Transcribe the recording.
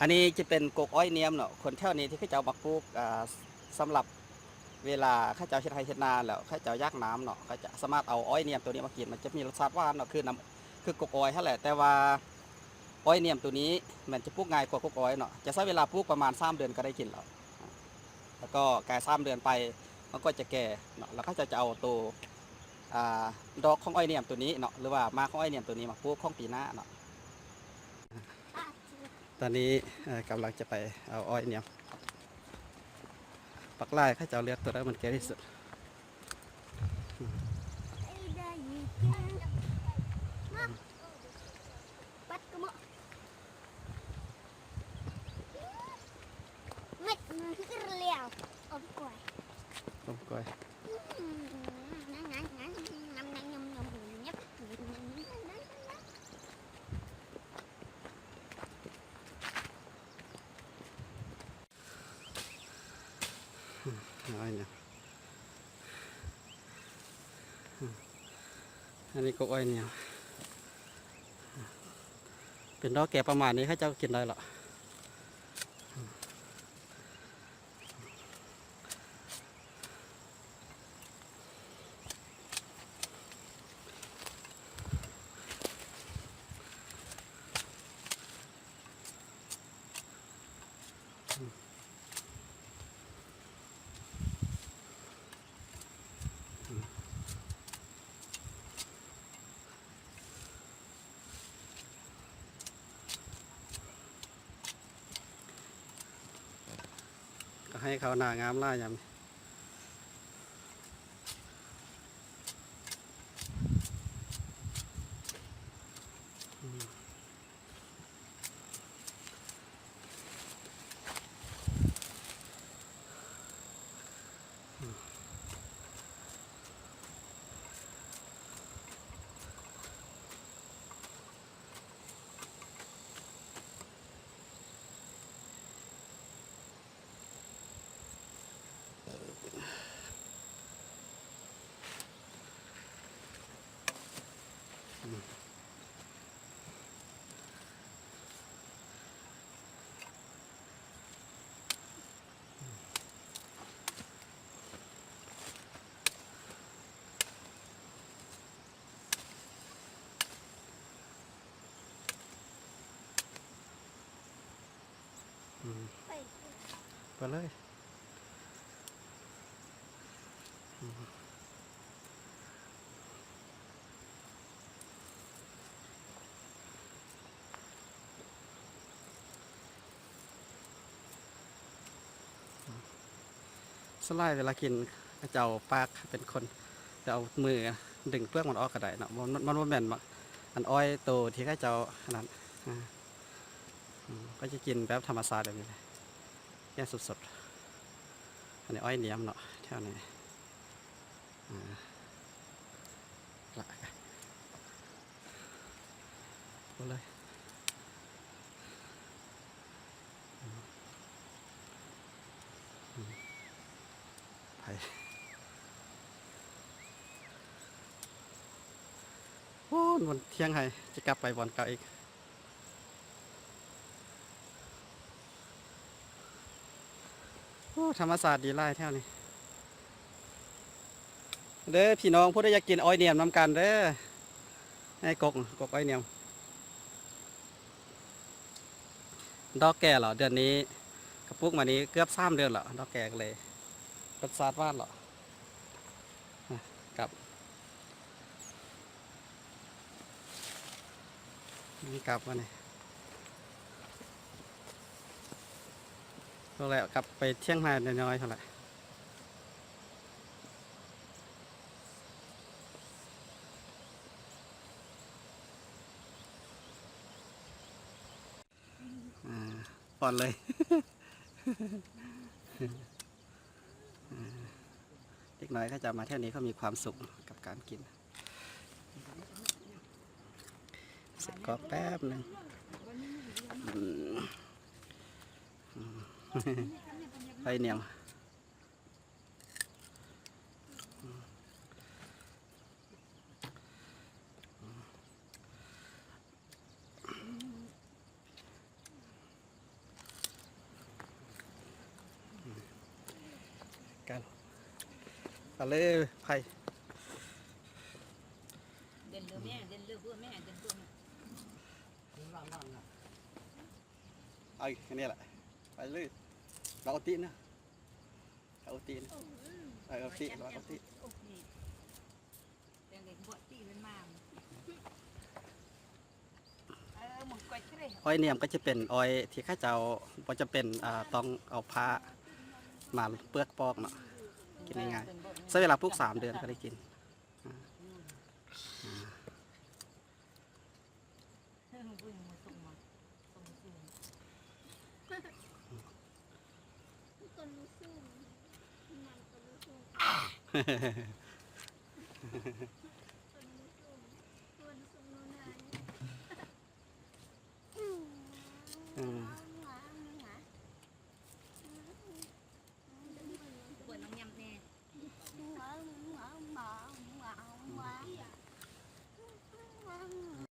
ອັນນີ້ຈະເປັນກົກອ້ອຍນຽມເນາະ, ຄົນແຖວນີ້ທີ່ເຂົາເຈົ້າມັກປູກ ອ່າ ສຳລັບເວລາເຂົາເຈົ້າເຮັດໄຮ່ເຮັດນາແລ້ວ ເຂົາເຈົ້າຢາກນ້ຳເນາະ ເຂົາຈະສາມາດເອົາອ້ອຍນຽມໂຕນີ້ມາກິນ, ມັນຈະມີລົດຊາດຫວານເນາະ ຄືນ້ຳ ຄືກົກອ້ອຍຫັ້ນແຫຼະ. ແຕ່ວ່າອ້ອຍນຽມໂຕນີ້ມັນຈະປູກງ່າຍກວ່າກົກອ້ອຍເນາະ, ຈະໃຊ້ເວລາປູກປະມານສາມເດືອນກໍໄດ້ກິນແລ້ວ. ແລ້ວກໍກາຍສາມເດືອນໄປ ມັນກໍຈະແກ່ເນາະ, ແລ້ວເຂົາເຈົ້າຈະເອົາໂຕ ອ່າ ດອກຂອງອ້ອຍນຽມໂຕນີ້ເນາະ ຫຼືວ່າໝາກຂອງອ້ອຍນຽມໂຕນີ້ມາປູກຂອງປີໜ້າເນາະ. ຕອນນີ້ ເອີ ກຳລັງຈະໄປເອົາອ້ອຍນຽມ. ບັກຫຼາຍ ເຂົາເຈົ້າເລືອກໂຕໃດມັນແກ່ທີ່ສຸດ. ປັດກະເໝາະ ເມັດມັນຄືແລ້ວ ອົມກ້ວຍ ອົມກ້ວຍ. ອ້ອຍນຽມ ອັນນີ້ກໍອ້ອຍນຽມ ເປັນດອກແກ່ປະມານນີ້ ເຂົາເຈົ້າກິນໄດ້ລະ. ກໍໃຫ້ເຂົາໜ້າງາມຫຼາຍຍາມນີ້. ອືມ ໄປ ໄປເລີຍ. ອືມ ສ່ວນຫຼາຍເວລາກິນ ເຂົາເຈົ້າປາກເປັນຄົນ ແລ້ວເອົາມືດຶງເປືອກມັນອອກກໍໄດ້ເນາະ. ມັນ ມັນບໍ່ແມ່ນ ອັນອ້ອຍໂຕທີ່ເຂົາເຈົ້າອັນນັ້ນ ອາ ອືມ ກໍຈະກິນແບບທຳມະຊາດແບບນີ້ແຫຼະ ແກ່ສົດໆ. ອັນນີ້ອ້ອຍນຽມເນາະ ແຖວນີ້ ອາ ລະ ເອົາເລີຍ ອືມ ອືມ ໄປ ໂອ້ ມັນທ່ຽງໃຫ້ ຈະກັບໄປບ່ອນເກົ່າອີກ. ໂອ້ ທຳມະຊາດດີຫຼາຍແຖວນີ້ເດີ. ພີ່ນ້ອງຜູ້ໃດຢາກກິນອ້ອຍນຽມນຳກັນເດີ ໃນກົກ ກົກອ້ອຍນຽມ ດອກແກ່ແລ້ວ. ເດືອນນີ້ກະປຸກມານີ້ເກືອບສາມເດືອນແລ້ວ ດອກແກ່ກໍເລີຍລົດຊາດຫວານແລ້ວ. ອາ ກັບ ນີ້ກັບມານີ້ ແລ້ວກັບໄປຖຽງນານ້ອຍໆ ພຸ້ນແຫຼະ. ອາ ປ້ອນເລີຍ. ອາ ເດັກນ້ອຍເຂົາເຈົ້າມາແຖວນີ້ ເຂົາມີຄວາມສຸກກັບການກິນ. ໃສ່ກອກແປັບໜຶ່ງ. ອືມ ອືມ ໄປໜຽວ. ອືມ. ເອົາເລີຍ ໄພ ເດັ່ນເລີຍແມ່ ເດັ່ນເລີຍເພື່ອແມ່ ເດັ່ນເພື່ອແມ່ ເອົາອີກ ອັນນີ້ແຫຼະ ໄປເລີຍ ລາວເອົາຕິນະ ລາວເອົາຕິນະ ເອີ ເອົາຕິ ລາວເອົາຕິ ອ້ອຍໜຽມກໍຈະເປັນອ້ອຍທີ່ເຂົາເຈົ້າບໍ່ຈຳເປັນ ອ່າ ຕ້ອງເອົາຜ້າມາເປືອກປອກເນາະ ກິນງ່າຍໆ ໃຊ້ເວລາປູກສາມເດືອນກໍໄດ້ກິນ ອ່າ ອ່າ. ອືມ